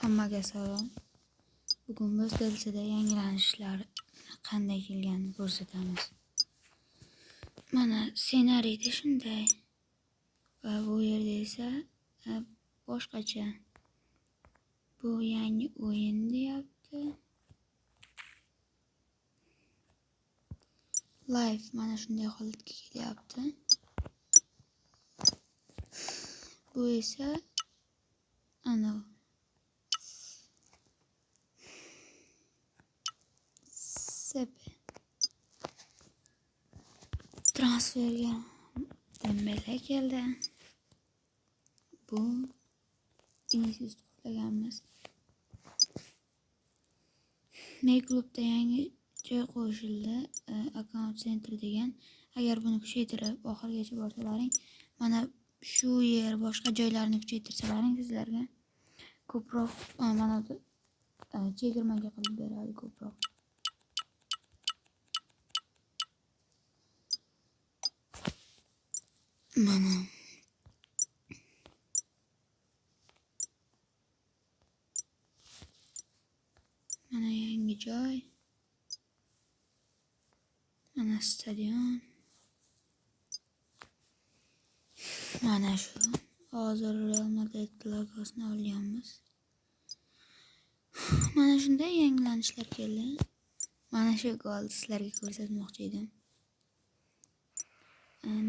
Hammaga salom. Bugun biz DLCda yangilanishlar qanday kelganini ko'rsatamiz. Mana ssenariyda shunday va bu yerda esa boshqacha. Bu yangi o'yin deyapti. Live mana shunday holatga kelyapti. Bu esa ana Sepe. Transferga Dembele keldi. Bu Vinicius qutlaganmiz. May klubda yangi joy qo'shildi. Account Center degan. Agar buni kuchaytirib oxirigacha borsalaring, mana shu yer boshqa joylarni kuchaytirsalaring sizlarga ko'proq mana chegirmaga qilib beradi ko'proq. Mana. Mana yangi joy. Mana stadion. Mana shu. Hozir Real Madrid logosini olganmiz. Mana shunday yangilanishlar keldi. Mana shu golni sizlarga ko'rsatmoqchi edim.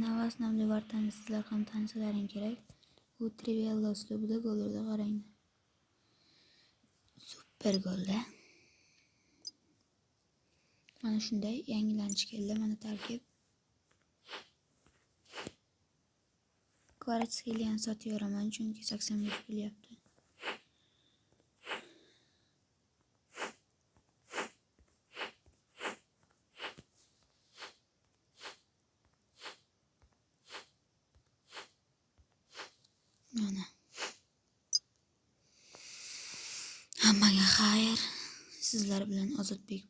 Navas nomli vartani sizlar ham tanisalaring kerak. U Trivella uslubida gol urdi, qaranglar. Super golda. Mana shunday yangilanish keldi. Mana tarkib. Kvaratskheliyani sotib yuboraman, chunki 85 kelyapti. Mana. Hammaga xayr. Sizlar bilan Ozodbek.